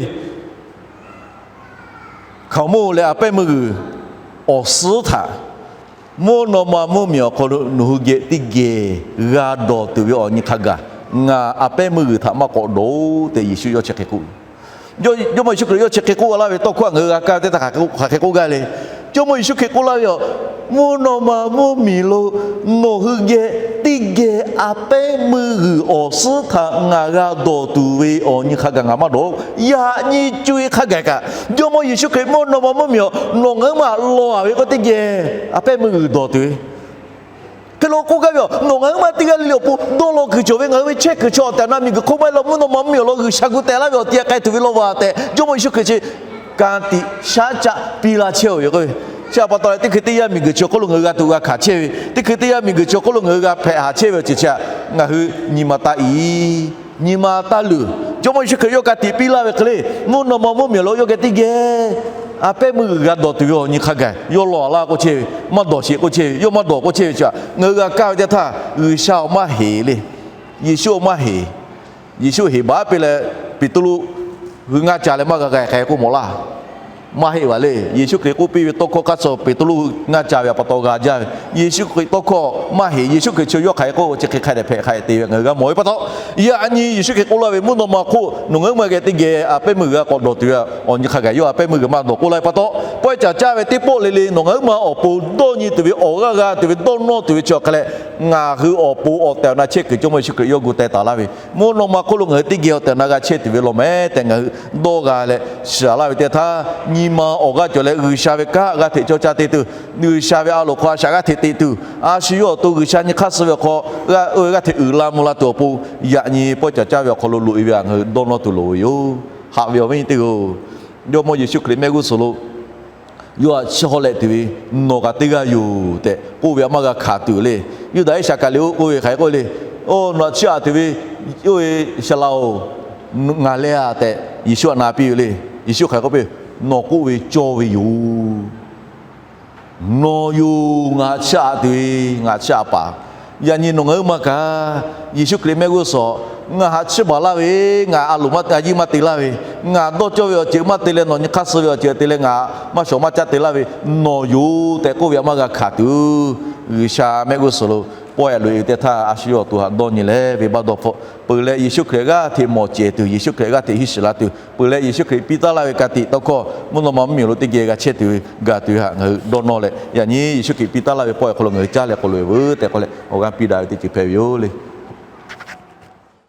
Hkaoˍmonˇ leh a pehˉ meuˇ g'uiˬ awˬ suhˉ htaꞈ mvuhˇ naw ma mvuhˇmiˬ awˬ hk'aw lo nawˬ hui geh teˇ geh g'a dawˬ tuˬ ve awˬ nyi hk'a gaˬ ngaˬ a pehˉ meuˇ g'uiˬ htaꞈ maˇ k'awꞈ dawˬ-oˬ tehꞈ Yeˍsuˆ yawˇ chi hk'e k'oˆ ve. Jawˇmawˇ Yeˍsuˆ Hkriꞈ yawˇ chi hk'e k'oˆ laˇ ve tawˇ hkawˇ ngaˬ hui g'a kaˇ ve teˇ htaˇ hk'aˬ hk'e k'oˆ gaˇ le. Jawˇmawˇ Yeˍsuˆ Hkriꞈ k'oˆ laˇ ve yoˬ. Mvuhˇ naw ma mvuhˇmiˬ lo nawˬ hui geh teˇ geh a pehˉ meuˇ g'uiˬ awˬ suhˉ htaꞈ ngaˬ g'a dawˬ tuˬ ve awˬ nyi hk'a gaˬ ngaˬ maˇ dawˬ. Yaꞈ nyi co e hk'a gaˬ kaꞈ, Jawˇmawˇ Yeˍsuˆ Hkriꞈ mvuhˇ naw ma mvuhˇmiˬ awˬ nawˬ ngaˬ huiˉ ma law a ve k'o teˇ geh a pehˉ meuˇ g'uiˬ dawˬ tuˬ ve hk'e lo k'oˆ gaˇ ve yoˬ. Nawˬ ngaˬ huiˉ ma teˇ g'aˇ le le awˬ pon dawˇ law kuiˬ cawˬ ve, ngaˬ hui ve chehˇ kuiˬ chaw awˬ tehˬ awˬ na miˬguiˬ hk'oˆ maˇ heˆ law, mvuhˇ naw ma mvuhˇmiˬ awˬ lawn G'uiˬsha gu teh laˇ ve awˬ ti a k'ai tuˬ ve law vaˬ tehꞈ Jawˇmawˇ Yeˍsuˆ Hkriꞈ chi ka tiꞈ shaˉ caˆ piˇ laˇ chehˇ-oˬ ve k'o, chi a pa taw leh teˇ hkui teˇ yanˇ miˬguiˬ chi awˬ hk'oˆ lo ngaˬ hui g'a tuꞈ g'a hkanˍ chehˇ ve, teˇ hkui teˇ yanˇ miˬguiˬ chi awˬ hk'oˆ lo ngaˬ hui g'a hpehꞈ haˍ chehˇ ve awˬ ceuˬ chi htaꞈ ngaˬ hui nyi ma taˇ iˉ, nyi ma taˇ luˬ. Jawˇmawˇ Yeˍsuˆ Hkriꞈ yawˇ ka tiꞈ piˇ laˇ ve hk'e le, mvuhˇ naw ma mvuhˇmiˬ awˬ lawn yawˇ geh teˇ geh a pehˉ meuˇ g'uiˬ g'a dawˬ tuˬ ve awˬ nyi hk'a gaˬ yawˇ law a laˇ k'oˆ chehˇ ve, maˇ dawˬ sheˍ k'oˆ chehˇ ve, yawˇ maˇ dawˬ k'oˆ chehˇ ve chi htaꞈ ngaˬ hui g'a kaˇ ve teˇ htaˇ G'uiˬsha awˬ maˇ heˍ le. Yeˍsuˆ awˬ maˇ heˍ. Yeˍsuˆ heˍ baˬ piˇ leh Peˍtruˆ hui ngaˇ ca leh maˇ g'a g'a hk'e k'oˆ mawˬ laˇ. Maˇ heˆ vaˬ le. Yeˍsuˆ Hkriꞈ k'oˆ piˇ ve tawˇ hkawˇ hk'aˇ suh Peˍtruˆ hui ngaˇ ca ve a pa taw g'a jaˇ ve. Yeˍsuˆ Hkriꞈ tawˇ hkawˇ maˇ heˍ. Yeˍsuˆ Hkriꞈ chi yawˇ hk'aˬ hk'e k'oˆ chi hk'e hk'a dehꞈ hpehꞈ hk'a dehꞈ te ve ngaˬ hui g'a mawˬ ve pa taw, yaꞈ nyi Yeˍsuˆ Hkriꞈ k'oˆ laˇ ve mvuhˇ naw ma hk'oˆ nawˬ ngaˬ huiˉ ma geh teˇ geh a pehˉ meuˇ g'uiˬ g'a k'awꞈ dawˬ tuˬ ve awˬ nyi hk'a gaˬ yawˇ a pehˉ meuˇ g'uiˬ maˇ dawˬ k'oˆ laˇ ve pa taw, pawehˇ caˍ caˇ ve teˇ pawˆ le le nawˬ ngaˬ huiˉ ma awˬ pon dawˇ nyi tuˬ ve awˬ g'aˇ g'a tuˬ ve dawˇ nawˇ tuˬ ve chi awˬ hk'a leh, ngaˬ hui awˬ pon awˬ tehˬ awˬ na chehˇ kuiˬ Jawˇmawˇ Yeˍsuˆ Hkriꞈ yawˇ gu teh taˍ laˇ ve, mvuhˇ naw ma hk'oˆ lo ngaˬ hui teˇ geh awˬ tehˬ awˬ na g'a chehˇ tuˬ ve law mehˍ tehꞈ ngaˬ hui dawˇ g'a leh shiˍ laˇ ve teˇ htaˇ, nyi ma awˬ g'aˇ cawˬ leh G'uiˬsha ve kanˉ g'a hteꞈ cawˇ caˇ te tuˬ, G'uiˬsha ve a loˍ hk'aw a shaꞈ g'a hteꞈ teꞈ tuˬ, a shu yawˇ awˬ to G'uiˬsha nyi hk'aˇ suh ve awˬ hk'aw g'a oˇ ve g'aˇ hteꞈ uiˍ la mvuh la tuˬ awˬ pon, yaꞈ nyi pawehˇ caˍ caˇ ve awˬ hk'aw lo loꞈ e ve htaꞈ ngaˬ hui dawˇ nawˇ tuˬ loˍ ve yoˬ. Haꞈ ve awˬ viˉ nyi teˇ hpaˍ-oˬ, Jawˇmawˇ Yeˍsuˆ Hkriꞈ mehˆ g'uˇ suhˍ lo yawˇ htaꞈ chiˇ haw leh tuˬ ve nawˬ kaꞈ teˇ g'aˇ yoˬ tehꞈ k'oˆ ve a maˇ g'a hkanˍ tuˬ le. Yuˇdaꞈ Iˉsaˍkaˍriˍoˆ k'oˆ ve hk'aˬ hk'e k'oˆ le, Oˇ, nawˬ htaꞈ chiˇ aꞈ tuˬ ve oˇ ve Saˍ laꞈ-oˬ, ngaˬ leh a tehꞈ Yeˍsuˆ htaꞈ na piˇ ve le. Yeˍsuˆ hk'aˬ hk'e k'oˆ piˇ, Nawˬ k'oˆ ve cawˇ ve yoˬ. Nawˬ yoˬ ngaˬ htaꞈ chiˇ aꞈ tuˬ ve, ngaˬ htaꞈ chiˇ aꞈ paˍ. Yaꞈ nyi nawˬ ngaˬ huiˉ ma kaꞈ Yeˍsuˆ Hkriꞈ mehˆ g'uˇ suhˍ ngaˬ htaꞈ chiˇ baˬ laˇ ve, ngaˬ a loˍ maˇ a yiˇ maˇ te laˇ ve, ngaˬ dawˇ cawˇ ve awˬ ceuˬ maˇ te leh nawˬ nyi hk'aˇ suh ve awˬ ceuˬ te leh ngaˬ maˇ shawˍ maˇ caˆ te laˇ ve, nawˬ yoˬ tehꞈ k'oˆ ve a maˇ g'a hkanˍ tuˬ, G'uiˬsha mehˆ g'uˇ suhˍ lo pawehˇ loꞈ e ve teˇ htaˇ a shu yawˇ awˬ to htaꞈ dawˇ nyi leh venˇbaˆ dawˇ hpfuhˆ peuˬ leh Yeˍsuˆ Hkriꞈ g'aˇ hteꞈ mawˬ cehˬ tuˬ, Yeˍsuˆ Hkriꞈ g'aˇ hteꞈ hiˇ shiˍ la tuˬ peuˬ leh Yeˍsuˆ Hkriꞈ piˇ taˉ laˇ ve ka tiꞈ tawˇ hkawˇ mvuhˇ naw ma mvuhˇmiˬ lo teˇ geh g'a chehˇ tuˬ ve gaˬ tuˬ ve htaꞈ ngaˬ hui dawˇ nawˇ leh, yaꞈ nyi Yeˍsuˆ Hkriꞈ piˇ taˉ laˇ ve pawehˇ awˬ hk'aw lo ngaˬ hui caˇ leh k'awꞈ loꞈ e veuˬ tehꞈ k'oˆ leh awˬ g'aˇ piˇ daꞈ ve teˇ ceuˬ hpehꞈ ve yoˬ le.